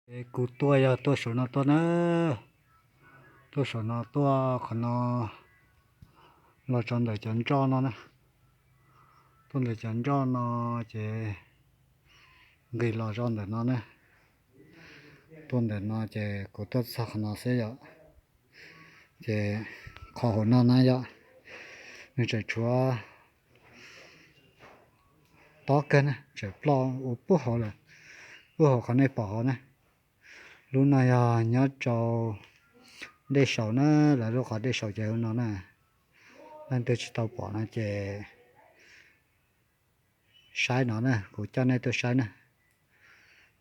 Es kuv tuaj yog tuaj saum no tuaj na, tuaj saum no tuaj qhov no los rau ntawm cov nroj no na, tuaj ntawm cov nroj no ces nqis los rau ntawm no na, tuaj ntawm no ces kuv tuaj txog qhov no xwb yom. Ces qhov hauv no na yom, nws tseem tshuav tob kawg na, tseem ploj ua puag hauv lawm, puag hauv qhov nej pom hauv na. Lub no yog nyob rau dej saum na, lawv lub qhov dej saum ces hauv no na. Leej twg tsis tau pom no ces saib no na, kuv coj nej tuaj saib na.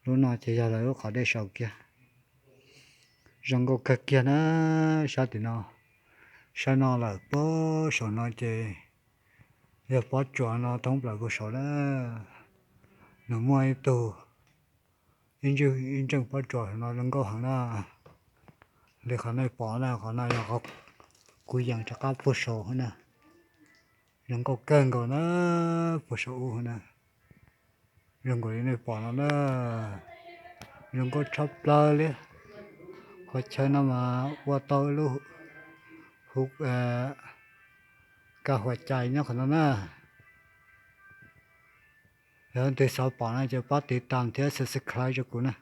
Lub no ces yog lawv lub qhov dej saum kiag. Zoo nkauj kawg kiag na, sab tim no, sab no lawm puag saum no ces yog pob tsuas no thoob plaws puag saum na. Nws muaj ib tug ib ntseej, ib ntseej pob tsuas no zoo nkauj heev na. Li qhov nej pom na, qhov no yog qhov kuv yees rov qab puag saum na. Zoo nkauj kawg nkaus na, puag saum ub na. Zoo nkaus li nej pom no na, zoo nkauj tshaj plaws li. Qhov chaw no mas ua tau lub hu, ka huam cai nyob qhov no na. Yog leej twg xav pom no ces pab tiv tam thiab subscribe rau kuv na.